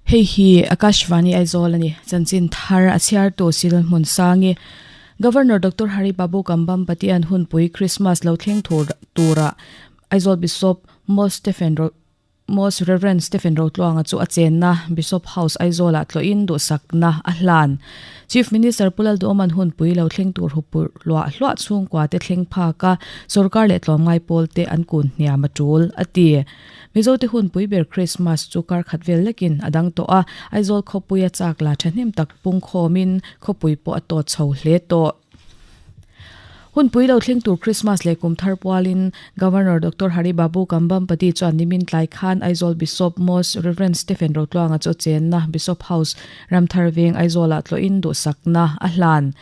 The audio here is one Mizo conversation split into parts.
Hei hi Akashvani Aizawl a ni. Chanchin thar a chhiartu Sil Hmunsangi. Governor Doctor Hari Babu Kambhampatian hunpui Christmas lo thleng thur tura Aizawl Bishop Most Stephen Most Rev. Stephen Rotluanga chu a chenna Bishop House Aizawlah tlawhin duhsakna a hlan. Chief Minister Pu Lalduhawman hunpui lo thleng tur hupurh hluah hluah chhungkua te thleng phak a, sorkar leh tlawmngai pawl te an kun hniam a tul, a ti. Mizote hunpui ber Christmas chu kar khat vel lekin a dang tawh a, Aizawl khawpuia chak la thahnem tak pungkhawmin khawpui pawh a tawt chho hle tawh. Hunpui lo thleng tur Christmas leh kum thar pualin Governor Doctor Hari Babu Kambhampati chuan nimin tlai khan Aizawl Bishop Most Rev. Stephen Rotluanga chu chenna Bishop House Ramthar Veng Aizawlah tlawhin duhsakna a hlan.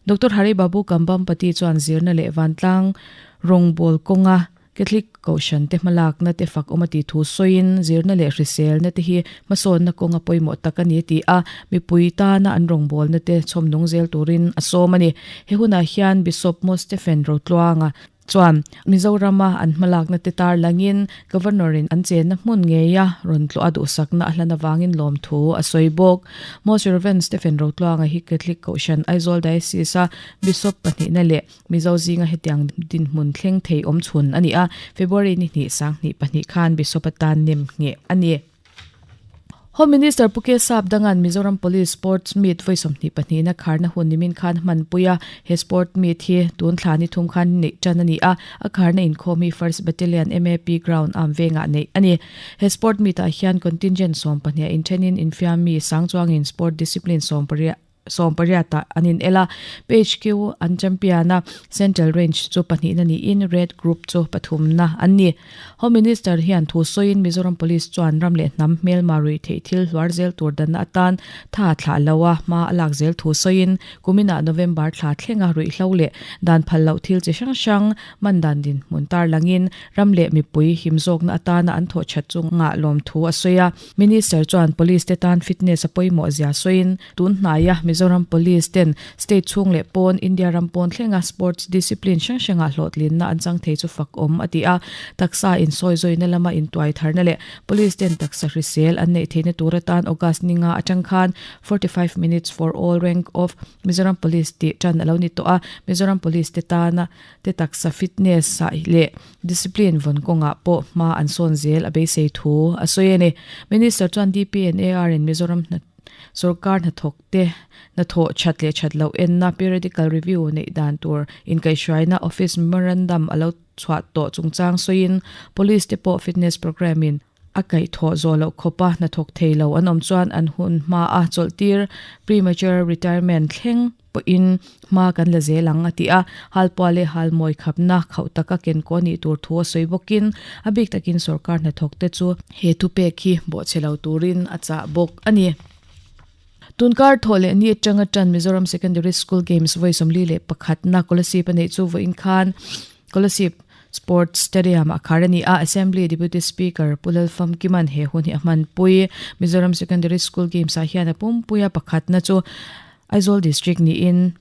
Doctor Hari Babu Kambhampati chuan zirna leh vantlang rawngbawl kawnga Catholic Kohhran te hmalakna te fak awm a tih thu sawiin zirna leh hriselna te hi hmasawnna kawnga pawimawh tak a ni a ti a, mipui tana an rawngbawlna te chhawmnung zel turin a sawm a ni. He hunah hian Bishop Mo Stephen Rotluanga chuan Mizorama an hmalakna te tarlangin Governor-in an chenna hmun ngeia rawn tlawh a duhsakna a hlan avangin lawmthu a sawi bawk. Most Rev. Stephen Rotluanga hi Catholic Kohhran Aizawl Diocese-a Bishop pahnihna leh Mizo zinga hetiang dinhmun thleng thei awm chhun a ni a, February ni hnih 20 pahnih khan Bishop atan nem ngheh a ni. Home Minister Pu K Sap danga'n Mizoram Police Sports Meet vawi 22 na kharna hun nimin khan hmanpui a, he sport meet hi tun thla ni thum khan neih tan a ni a, a kharna inkhawm hi First Battalion MAP Ground am vengah neih a ni. He sport meet ah hian contingent 12 ah inthenin infiammi sang chuangin sport discipline 18 18 ah an in el a, Page Q an champion a, Central Range chu pahnihna niin Red Group chu pathumna an ni. Home Minister hian thu sawiin Mizoram Police chuan ram leh hnam hmelma ruih theih thil hluar zel tur danna atan tha thlah lo a, hma a lak zel thu sawiin kuminah November thla thlenga ruihhlo leh dan phal loh thil chi hrang hrang man dan dinhmun tarlangin ram leh mipui him zawkna atana an thawh that chungah lawmthu a sawi a. Minister chuan Police te tan fitness a pawimawh zia sawiin Tun hnaia Mizoram Police ten state chhung leh pawn, India ram pawn thlenga sports discipline hrang hrangah hlawhtlinna an chang thei chu fak awm a ti a. Taksa insawi zawina lama intuai tharna leh Police ten taksa hrisel an neih theihna tur atan August ninga atang khan 45 minutes for all rank of Mizoram Police tih tan a lo ni tawh a. Mizoram Police te tana te taksa fitness ah leh discipline vawn kawngah pawh hma an sawn zel a beisei thu a sawi a ni. Minister chuan DPNAR in Mizoram hna Sorkar hnathawk te hnathawh that leh that loh enna periodical review neih dan tur inkaihhruaina office memorandum a lo chhuah tawh chungchang sawiin police te pawh fitness programme in a kaihthawh zawh loh khawpa hnathawk thei lo an awm chuan an hun hma a chawlhtir premature retirement thleng pawhin hma kan la zel ang a ti a, halpuah leh halmawi khapna khauh taka ken kaw nih tur thu a sawi bawkin a bik takin sorkar hnathawk te chu he thupek hi bawhchhe lo turin a chah bawk a ni. Tunkar thawh leh ni atanga tan Mizoram Secondary School Games vawi 41 na Kolasib a neih chu vawiin khan Kolasib Sports Stadium a khar a ni a, Assembly Deputy Speaker Pu Lalfamkiman he hun hi a hmanpui. Mizoram Secondary School Games ah hian a pumpuia pakhatna chu Aizawl District niin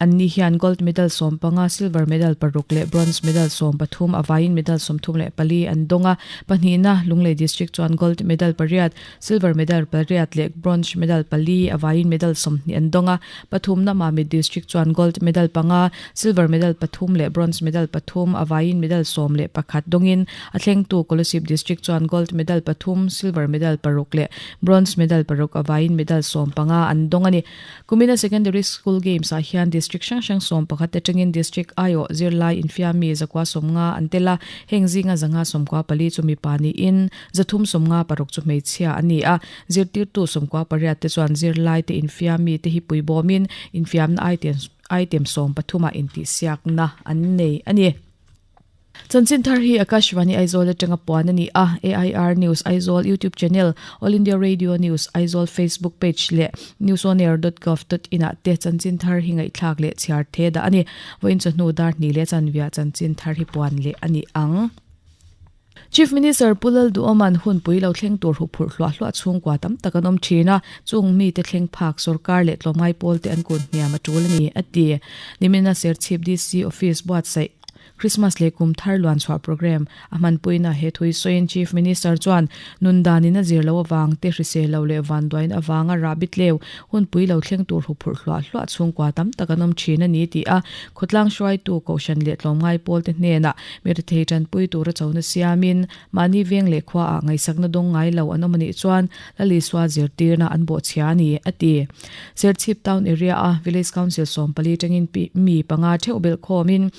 an ni hian Gold Medal 15, Silver Medal paruk leh Bronze Medal 13 a vaiin medal 34 an dawng a. Pahnihna Lunglei District chuan Gold Medal pariat, Silver Medal pariat leh Bronze Medal pali a vaiin medal 20 an dawng a. Pathumna Mamit District chuan Gold Medal panga, Silver Medal pathum leh Bronze Medal pathum a vaiin medal 11 dawngin a thlengtu Kolasib District chuan Gold Medal pathum, Silver Medal paruk leh Bronze medal paruk a vaiin medal 15 an dawng a ni. Kumina Secondary School Games ah hian District hrang hrang 11 atangin District aiawh zirlai infiammi zakua 50 an tel a, heng zinga zanga 94 chu mipa niin 356 chu hmeichhia an ni a. Zirtirtu 98 te chuan zirlai te infiammi te hi puibawmin infiamna item 13 ah intihsiakna an nei a ni. Chanchin thar hi Akashvani Aizawl atanga puan a ni a, AIR News Aizawl YouTube channel, All India Radio News Aizawl Facebook page leh newsonair.gov.in ah te chanchin thar hi ngaihthlak leh chhiar the dah a ni. Vawiin chawhnu dar hnih leh chanviah chanchin thar hi puan leh a ni ang. Chief Minister Pu Lalduhawma'n hunpui lo thleng tur huphurh hluah hluah chhungkua tam tak an awm thin a, chung mite thleng phak sorkar leh tlawmngai pawlte an kun hniam a tul a ni, a ti. Nimina Serchhip DC Office buatsaih. Christmas leh kum thar luan chhuah programme a hmanpuina he thui sawiin Chief Minister chuan nun danin a zir loh avang te hrisel lo leh vanduain avanga rahbi tleu hunpui lo thleng tur huphurh hluah hluah chhungkua tam tak an awm thin a ni tih a khawtlang hruaitu Kohhran leh tlawmngai pawlte hnenah mirethei tanpui tura chona siamin mahni veng leh khuaah ngaihsakna dawng ngai lo an awm a nih chuan Lalisua zirtirna an bawhchhia a ni, a ti. Serchhip Town area-a Village Council 14 tangin mi panga theuh belh khawmin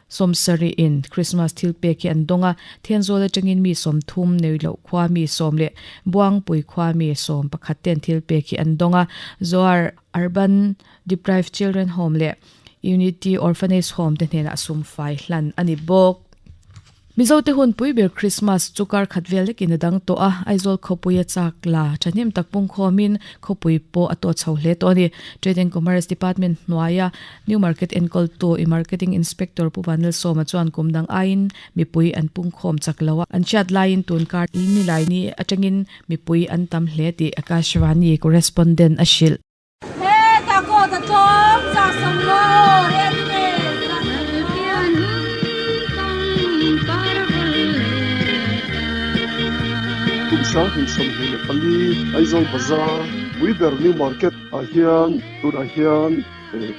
70 in Christmas thil pek hi an dawng a, Thenzawl atangin mi 30, Neuiloh khua mi 10 leh Buangpui khua mi 11 ten thil pek hi an dawng a, Zoar Urban Deprived Children Home leh Unity Orphanage Home te hnenah sum fai hlan a ni bawk. Mizote hun pui ber Krismas chu kar khat vel lekin a dang tawh a, Aizawl khawpui a chak la thahnem tak pungkhawmin khawpui pawh a tawt chho hle tawh a ni. Trade and Commerce Department hnuaia New Market enkawltu i Marketing Inspector Pu Vanlalsawma chuan kum dang aiin mipui an pungkhawm chak lo a, an hriat laiin tun kar nilaini atangin mipui an tam hle tih Akashvani correspondent a hrilh. Kum 2024 Aizawl Bazar Puiber New Market ah hian tunah hian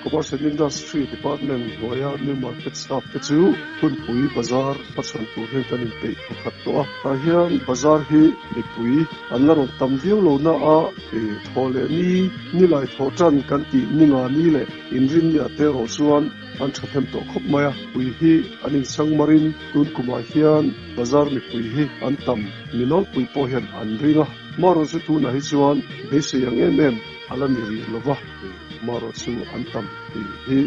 Commerce and Industry Department hnuaia New Market staff te chu hunpui bazar hmachhawn tur hian kan inpeih pakhat tawh a. Tah hian bazar hi mipui an la rawn tam viau lo na a, thaw leh ni, nilai thaw tan kan tih ni nga ni leh inrin ni ah te erawh chuan an tha them tawh khawp mai a. Pui hi an insang marin tun kumah hian bazar mipui hi an tam mi nawlpui pawh hian an ring a. Marawh chu tunah hi chuan beisei ang em em a la ni rih lo va. Marawh chu an tam tih hi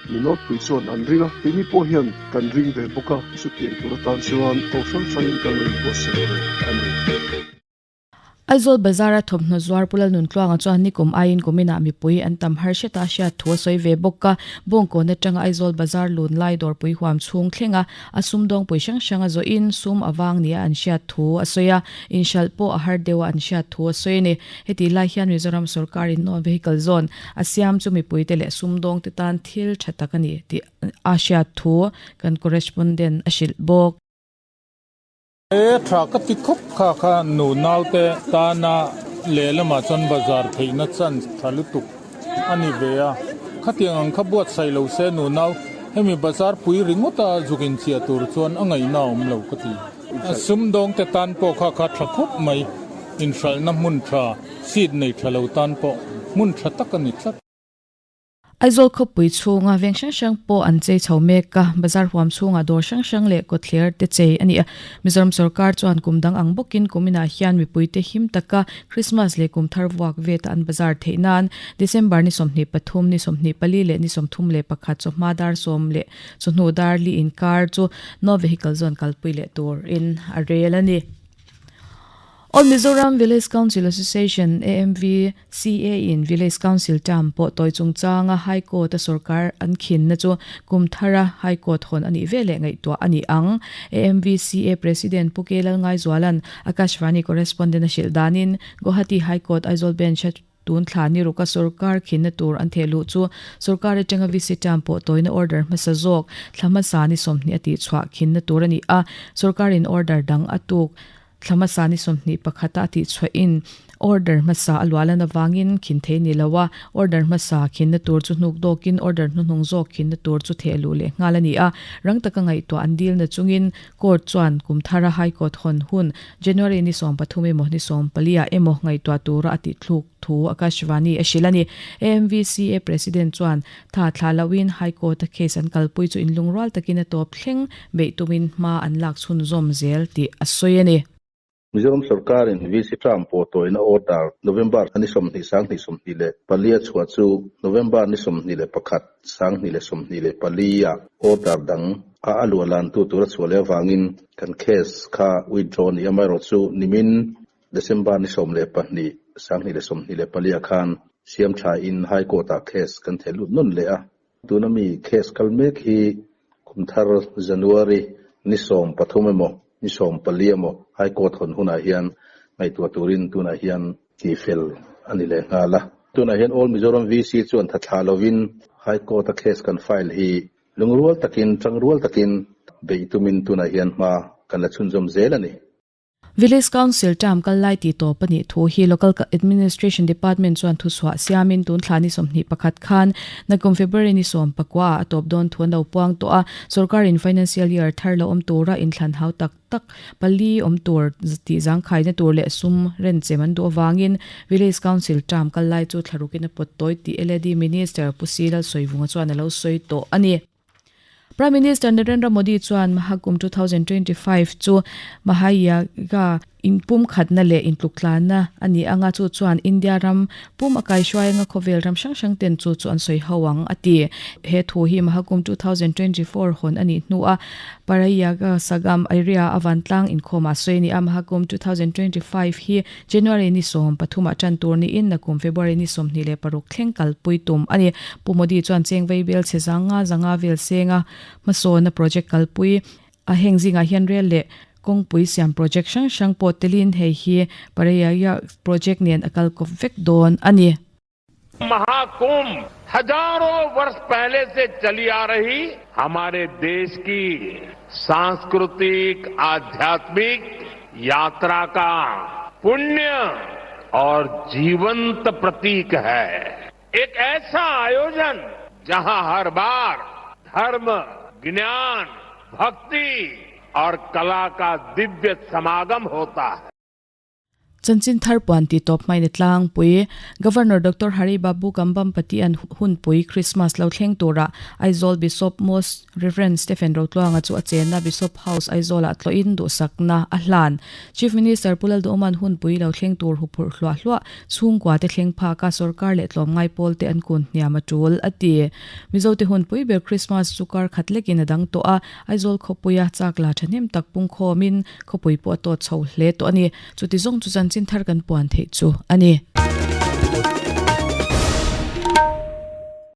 mi nawlpui chuan an ring a, keini pawh hian kan ring ve bawk a, chutiang tur atan chuan ko hrang hrangin kan lo inbuatsaih ve a ni. Aizawl Bazar-a thawmhnaw zuar Pu Lalnuntluanga chuan nikum aiin kuminah mipui an tam har hret a hriat thu a sawi ve bawk a, Bawngkawn atanga Aizawl Bazar lun lai dawrpui huam chhung thlenga a sumdawngpui hrang hranga zawhin sum a vang nia an hriat thu a sawi a, inhralh pawh a har deuha an hriat thu a sawi a ni. Heti lai hian Mizoram sorkarin non vehicle zone a siam chu mipuite leh sumdawngte tan thil tha tak a ni tih a hriat thu kan correspondent a hrilh bawk. He tha ka ti khawp kha kha nu naute tana lehlamah chuan bazar theihna chance tha lutuk a ni ve a, khatiang ang kha buatsaih lo se nu nau hemi bazar pui ringawta zuk inchiah tur chuan a ngaihna a awm lo ka ti. Sumdawngte tan pawh kha kha tha khawp mai, inhralhna hmun tha, seat nei tha lo tan pawh hmun tha tak a ni tlat. Aizawl khawpui chhunga veng hrang hrang pawh an chei chho mek a, bazar huam chhungah dawr hrang hrang leh kawtthler te chei a ni a. Mizoram sorkar chuan kum dang ang bawkin kuminah hian mipuite him taka Christmas leh kum thar vuak veta an bazar theih nan December ni 23, ni 24 leh ni 31 chawhma dar 10 leh Chawhnu dar li inkar chu No Vehicle Zone kalpui leh turin a rel a ni. All Mizoram Village Council Association, AMVCA, in Village Council term pawh tawi chungchanga High Court a sorkar an khinna chu kum thara High Court hawn a nih veleh ngaihtuah a ni ang. AMVCA President Pu K Lalngaizuala'n Akashvani correspondent a hrilh danin Guwahati High Court Aizawl Bench a Tun thla ni ruka sorkar khinna tur an theh luh chu sorkar atanga VC term pawh tawina order hmasa zawk thla hmasa ni 20 a tihchhuah khinna tur a ni a, sorkarin order dang a tuk thla hmasa ni 21 a tihchhuahin order hmasa a luahlan avangin khin thei ni lo a, order hmasa khinna tur chu hnuk dawkin order hnuhnung zawk khinna tur chu theh luh leh nghal a ni a, rang taka ngaihtuah an dilna chungin Court chuan kum thara High Court hawn hun January ni 13 emaw ni 14 ah emaw ngaihtuah tura a tihthluk thu Akashvani a hrilh a ni. AMVCA President chuan tha thlah loin High Court a case an kalpui chu inlungrual takin a tawp thleng beih tumin hma an lak chhunzawm zel tih a sawi a ni. Mizoram sorkarin VC term pawh tawina order November ni 20 2024 a chhuah chu November ni 21 2024 ah order dang a a luah lantu tur a chhuah leh avangin kan case kha withdraw ni amaherawhchu nimin December ni 12 2024 ah khan siam tha in High Court ah case kan theh lut nawn leh a. Tuna mi case kal mek hi kum thar January ni 13 emaw ni 14 emaw High Court hawn hunah hian ngaihtuah turin tunah hian tihfel a ni leh nghal a. Tunah hian All Mizoram VC chuan tha thlah lovin High Court a case kan file hi lungrual takin, tangrual takin beih tumin tunah hian hma kan la chhunzawm zel a ni. Village Council term kal lai tih tawp a nih thu hi Local Administration Department chuan thuchhuah siamin tun thla ni 21 khan nakum February ni 19 ah a tawp dawn thu an lo puang tawh a. Sorkarin Financial Year thar lo awm tura inthlan hau tak tak pali awm tur tih zangkhaina tur leh sum renchem an duh avangin Village Council term kal lai chu thlarukin a pawt tawi tih LAD Minister Pu Si Lalsawivunga chuan a lo sawi tawh a ni. Prime Minister Narendra Modi chuan Mahakumbh 2025 chu Mahayaga inpumkhatna leh intluktlanna a ni anga chu chuan India ram pum a kaihruai anga khawvel ram hrang hrang ten chu chu an sawi ho ang a ti. He thu hi Mahakumbh 2024 hawn a nih hnua Parayaga Sagam area a vantlang inkhawmah sawi a ni a. Mahakumbh 2025 hi January ni 13 ah tan tur niin nakum February ni 26 thleng kalpui tum a ni. Pu Modi chuan cheng vei bel chhe zanga zanga vel senga hmasawna project kalpui a heng zingah hian rel leh kawngpui siam project hrang hrang pawh telin hei hi Parayaya project nen a kal kawp vek dawn a ni. Mahakumbh हजारों वर्ष पहले से चली आ रही हमारे देश की सांस्कृतिक आध्यात्मिक यात्रा का पुण्य और जीवंत प्रतीक है एक ऐसा आयोजन जहां हर बार धर्म ज्ञान भक्ति और कला का दिव्य समागम होता है Chanchin thar puan tih tawp hmain a tlangpui. Governor Doctor Hari Babu Kambhampati an hunpui Christmas lo thleng turah Aizawl Bishop Most Rev Stephen Rotluanga chu a chenna Bishop House Aizawlah tlawhin duhsakna a hlan. Chief Minister Pu Lalduhawma'n hunpui lo thleng tur huphurh hluah hluah chhungkua te thleng phak a sorkar leh tlawmngai pawl te an kun hniam a tul a ti. Mizote hunpui ber Christmas chu kar khat lekin a dang tawh a, Aizawl khawpuia chak la thahnem tak pungkhawmin khawpui pawh a tawt chho hle tawh a ni. Chuti zawng chu chanchin thar kan puan theih chu a ni.